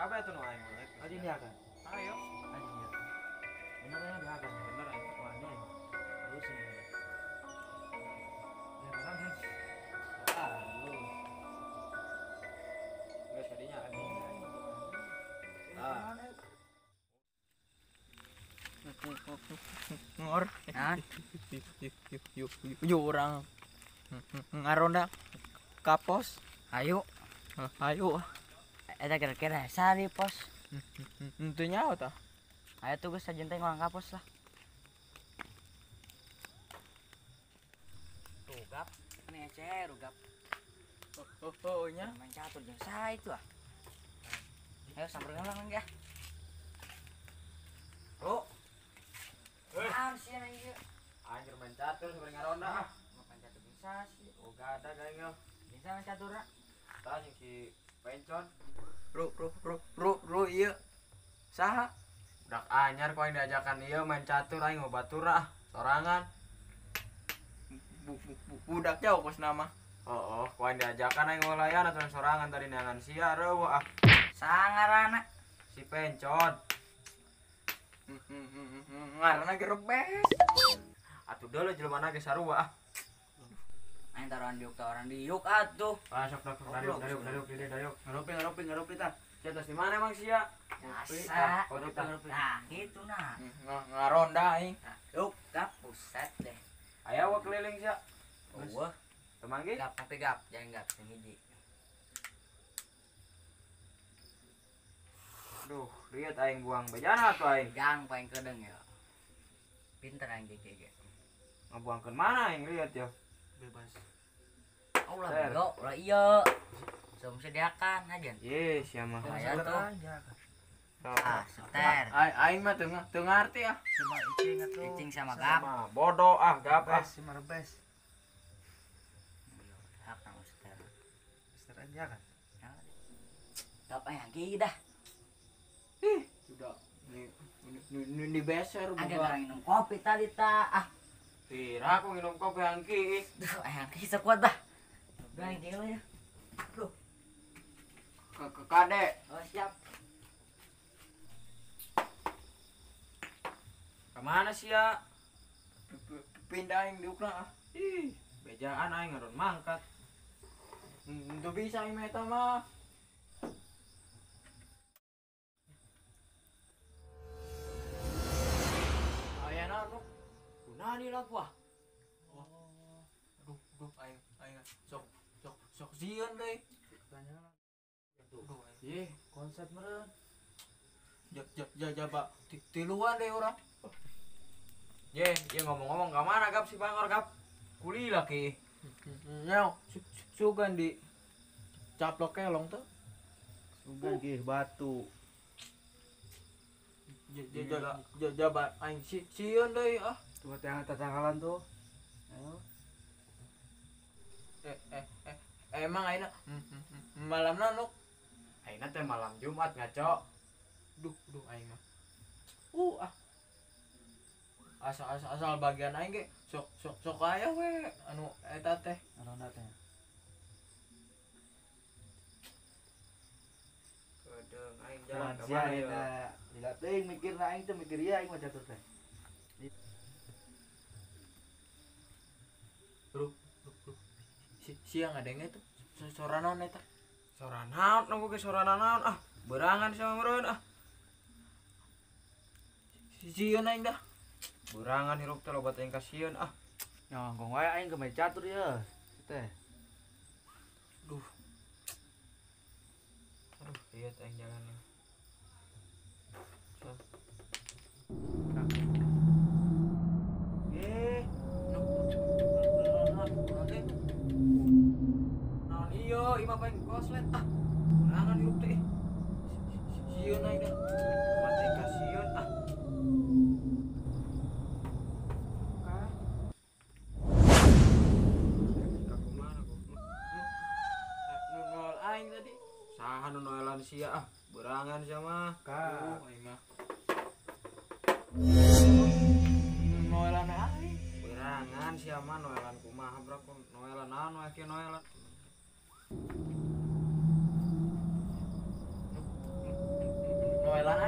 Kabeh atuh nu aing mah. Aja niakan. Ayo. Aja niakan. Bener ya diakan. Bener aing. Wah, ini. Terus ini. Ya, barang kan. Ah, lu. Geus kadinya. Ah. Ngor. Yuk urang ngaronda kapos. Ayo. Ayo. Eta kira-kira sari pos. Henteu nyaho tah. Ayo tuh geus sajen teh ngurang kapos lah. Rugap, nece rugap. Oh, nya. Main catur jeung saha itu ah. Ayo sampeurkeun lah ya. Bro. Ah, sih ieu. Anjir main catur sabari ngaronda ah. Main catur jeung saha sih? Oh, gak ada kayaknya. Jeung saha main caturna? Tah jeung si Pencon. Ru ieu. Saha? Budak anyar ku aing diajakan ieu main catur aing mau batur ah, sorangan. Budak jauh kos nama. Oh, ku aing diajakan aing ngolayan atuh sorangan tadi neangan sia reueuh ah. Sangarana si Pencon. Ngaranna ge rebes. Atuh deuleu jelema ge sarua ah. Aing taruhan diuk taruhan diuk atuh. Ah sok sok dariuk dariuk dariuk dariuk dariuk. Ngaropi tah. Sia tos di mana emang sia? Asa. Nah, gitu nah. Ngaronda aing. Yuk, gap buset deh. Aya wa keliling sia. Eueuh. Temanggi? Gap tapi gap, jangan gap sing hiji. Duh, lihat aing buang bejana tuh aing. Jang paling kedeng ya. Pinter aing ge. Ngabuangkeun mana aing lihat ya. Bebas. Oh lah bego, lah iya. Som sediakan aja. Ye, sia mah. Aya tuh. Ah, seter. Aing mah teu ngarti ah. Sama icing atuh. Icing sama gap. Bodoh ah gap ah. Sama rebes. Hak nang seter. Seter aja kan. Gap aing ge dah. Ih, sudah ini beser buka. Ada orang minum kopi tadi ta. Ah. Kira aku minum kopi angki. Duh, angki sekuat dah. Udah yang gila ya. Duh. Ke kade. Oh, siap. Kemana sih ya? Pindah aing diukna ah. Ih, bejaan aing ngadon mangkat. Teu bisa aing mah eta mah. Nani lah buah. Oh. Aduh, aduh, aing sok sok sieun deui. Aduh, ih, konsep meureun. Jaba tiluan deui urang. Ye, ye ngomong-ngomong ka mana gap si Bangor gap? Kuli laki. Nyau, sugan di caplok kelong tuh. Sugan gih batu. Jaba aing sieun deui ah. Tuh yang tatangkalan tuh. Ayo. Emang ayeuna malamna nuk? Ayeuna teh malam Jumat ngaco. Duh, duh aing mah. Ah. Asal bagian aing ge sok sok sok aya we anu eta teh. Ronda teh. Kedeung aing jalan ka mana ya? Lila teuing mikirna aing teh mikir ieu aing mah catur teh. Bro, siang ngadenge tuh sora naon eta? Sora naon nu ge sora naon ah, berangan sama meureun ah. Sieun aing dah. Berangan hirup teh loba teuing kasieun ah. Ya gong wae aing ge main catur ieu. Teh. Duh. Aduh, lihat aing jalannya. Naon ieu imah paling koslet ah. Berangan hirup teh. Sieun aing dah. Mati kasieun ah. Nol aing tadi. Saha nu noelan sia ah. Berangan sia mah. Ka. Aing mah. Noelan aing. Berangan sia mah noelan kumaha bro, noelan naon wae kieu noelan.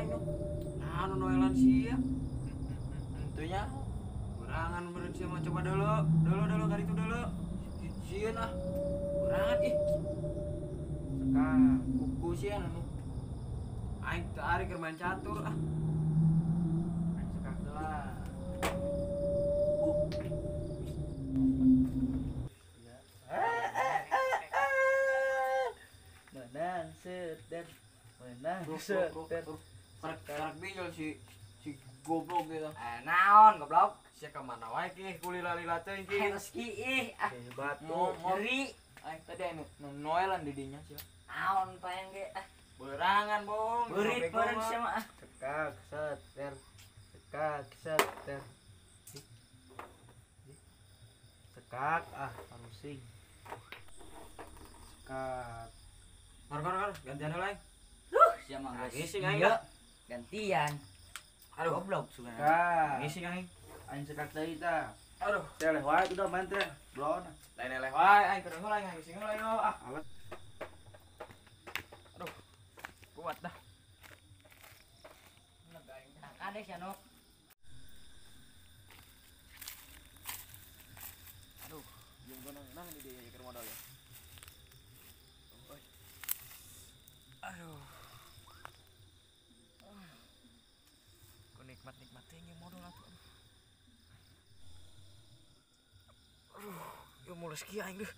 aing nu. Nah, nu noelan sia. Henteu nya. Berangan meureun sia mah coba deuleu, deuleu deuleu ka ditu deuleu. Sieun ah. Berangan ih. Sekak. Kuku sia nu. Aing teu ari keur main catur ah. Aing sekak heula. Menang seter, menang seter. Karak bijol si goblok gitu. Naon goblok? Sia ka mana wae ki kulila-lila teuing ki. Rezeki ih ah. Hebat tuh. Nyeri. Aing tadi anu noelan di dinya sia. Naon paeng ge ah. Berangan bohong. Beurit beureun sia mah ah. Sekak seter, sekak seter. Sekak ah parusing. Sekak. Kor kor kor gantian heula aing. Duh, sia mah geus. Ngising aing Iya. Gantian. Aduh, goblok sugan. Sekak. Ngising aing. Aing sekak deui tah. Aduh, Teh leh wae udah main teh. Blon. Lain eleh wae aing keur heula aing ngising heula yo ah. Alat. Aduh. Kuat dah. Nah, kade sia nok. Aduh, jeung nang di dieu keur modal ya. Aduh. Ku nikmat-nikmat teuing modal atuh. Aduh, yo mules kieu aing deuh.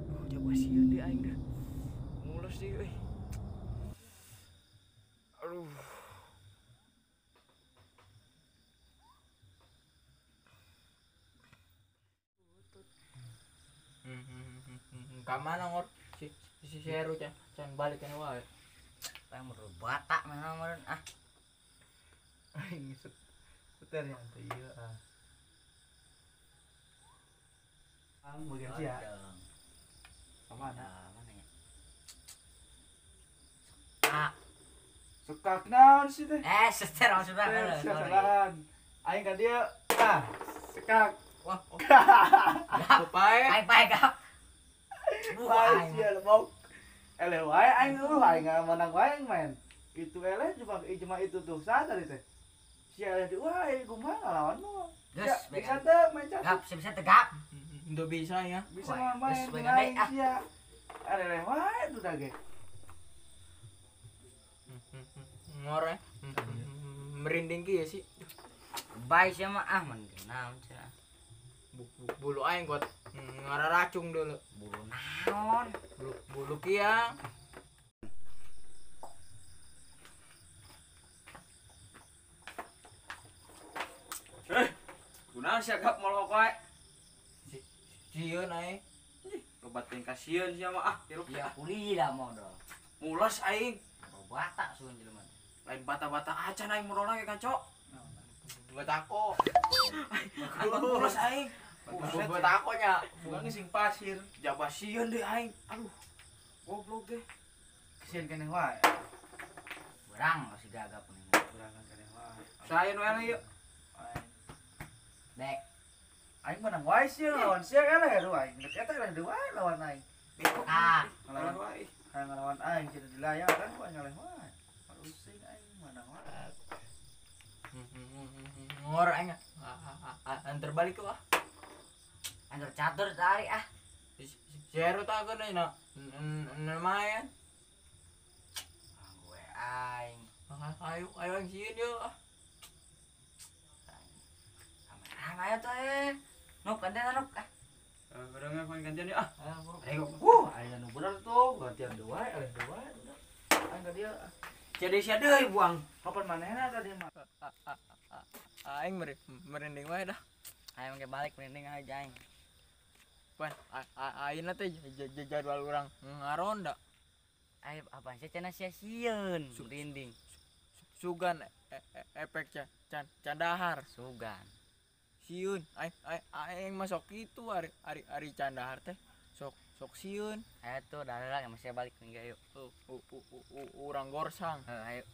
Aduh, coba sieun deui aing deuh. Mules deui euy. Aduh. Ka mana ngor? Si Heru can balik kan wae. Paeng meureun batak mana meureun ah. Aing seter yang teu ieu ah. Ang bagian sia. Ka mana? Mana ya? Sekak. Sekak naon sih teh? Seter maksudna. Salahan. Aing ka dieu ah, sekak. Wah. Pae. Aing pae gap. Pae sia lebok. Eleh wae aing eueuh aing menang wae aing main. Itu eleh cuma itu tuh saha tadi teh. Si eleh di wae kumaha ngalawan mah. Geus, bisa teu main catur. Gap, bisa tegap. Untuk bisa ya. Bisa main main sia. Eleh wae tuh dah ge. Ngor merinding ki ya sih. Bae sia mah ah mending naon sia. Bulu aing kuat ngararacung dulu. Bulu naon? Bulu kiang. Kunaon sia gap molok wae? Sieun aing. Loba teuing kasieun sia mah ah, hirup ya kulila modal. Mules aing. Batak sugan jelema. Lain bata-bata acan aing modalna ge kanco. Batako. Aing mules aing. Batako nya. Bukan ngising pasir. Jaba sieun deui aing. Aduh. Goblok deh. Kesieun keneh wae. Berang masih gagap nih. Berangan keneh wae. Saya nu eleh yeuh. Bek. Aing menang wae sia lawan sia eleh lu aing. Dek eta eleh deui wae lawan aing. Ah, ngelawan wae. Ngelawan aing cenah dilayang kan ku aing eleh wae. Parusing aing menang wae. Ngor aing. Antar balik ah. Antar catur tari ah. Zero tak kena na. Lumayan. Gue aing. Ayo ayo aing sieun yo ah. Ayo tuh eh. Nuk gantian nuk ah. Kadang aku gantian ya ah. Ayo, aing anu bener tuh, gantian deui wae, eleh deui wae. Aing ka dieu. Jadi sia deui buang. Kapan manehna tadi mah? Aing merinding wae dah. Aing make balik merinding aja aing. Pan, ayeuna teh jadwal urang ngaronda. Aing apa sih cenah sia sieun merinding. Sugan efek candahar. Sugan. Sieun aing mah sok kitu ari ari candahar teh sok sok sieun. Ayo tuh dalah masih balik nih ayo. Urang gorsang. Ayo.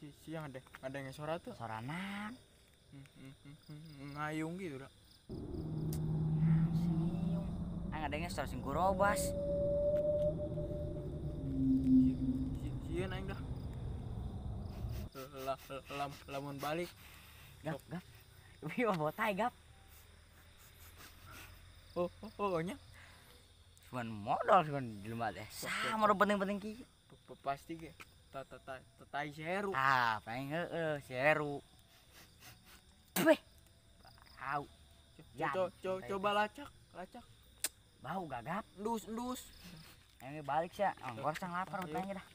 Siang ada yang suara tuh. Soranan. Ngayung gitu dah. Siniung. Aing ada yang suara sing gorobas. Sieun aing dah. Lamun balik. Gap gap. Ieu bawa tai gap. Oh nya. Cuman modal cuman jelema teh. Sama penting-penting kieu. Pasti ge. Tai si Heru. Ah, paling heeh si Heru. Weh. Bau. Coba lacak. Bau gagap. Endus. Ayo balik sia. Angkor sang lapar utangnya dah.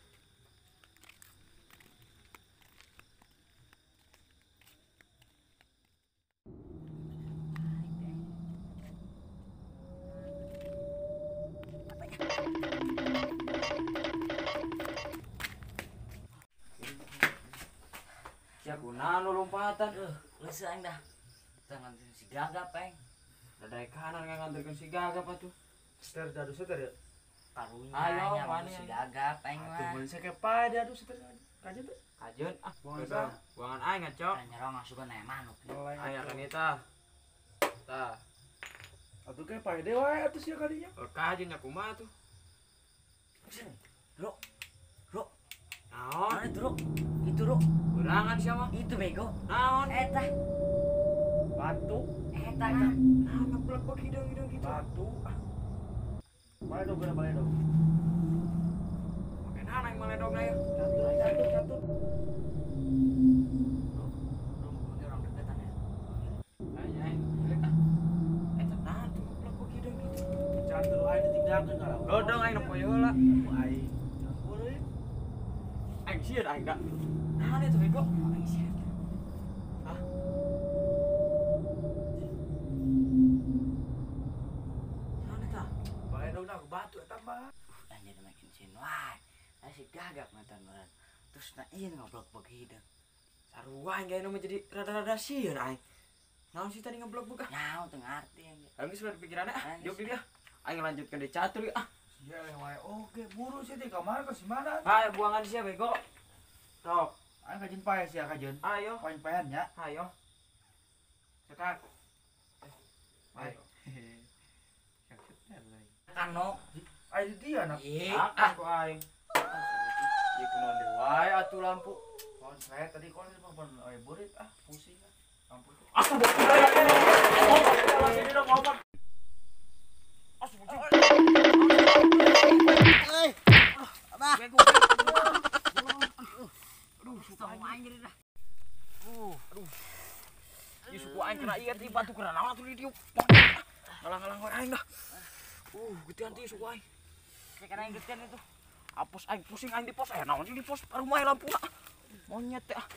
Sia kunaon lompatan. Geus aing dah. Kita nganterin si Gagap aing. Dari kanan nganterkeun si Gagap atuh. Seter dadu seter ya. Karunya ayo mana si Gagap aing mah. Atuh mun sakepa dadu seter kajeun teh. Kajeun ah buangan aing ngaco. Nyerong asupan aya manuk. Aya kan eta. Tah. Atuh ke pae deui wae atuh sia kadinya. Kajeun nya kumaha tuh? Bro. Bro. Naon? Mana itu, Bro? Itu, Bro. Kurangan sia mah. Itu bego. Naon? Eta. Batu. Eta. Naon ngeblek hidung-hidung gitu. Batu. Baledog geura baledog. Make naon aing maledogna ya? Catur. Bro, ini orang deketan ya. Ayo aing balik ah. Eta naon tuh ngeblek hidung gitu. Catur aing ditinggalkeun kalau. Lodong aing nempo heula. Aing. Campur euy. Aing sieun aing da. Naon itu bego? Aing sieun. Hah? Naon eta? Baledogna aku batu eta mah. Anjir makin sieun wae. Aya si Gagap mantan meureun. Terus na ieu ngobrol begitu. Sarua aing gaena mah jadi rada-rada sieun aing. Naon sih tadi ngeblok buka? Naon teu ngarti anjir. Aing geus pikiranna ah, jauh dia. Aing lanjutkeun di catur ah. Sia wae oge buru sia teh ka mana ka si mana? Hayo buangan sia bego. Sok. Aing kajeun pae sia kajeun. Ayo. Paen-paean nya. Ayo. Cekak. Ayo. Kano. Aing dia anak. Ah, ku aing. Ieu kunaon deui wae atuh lampu. Kon saya tadi kon pon aya burit ah pusing ah. Lampu. Ah, Aduh, Ieu suku aing kena ieu teh batu kena naon atuh didieu. Ngalang-ngalang wae aing dah. Geutean teh suku aing. Kena aing geutean itu. Apos aing pusing aing di pos aya naon sih di pos rumah lampuna. Monyet teh ah.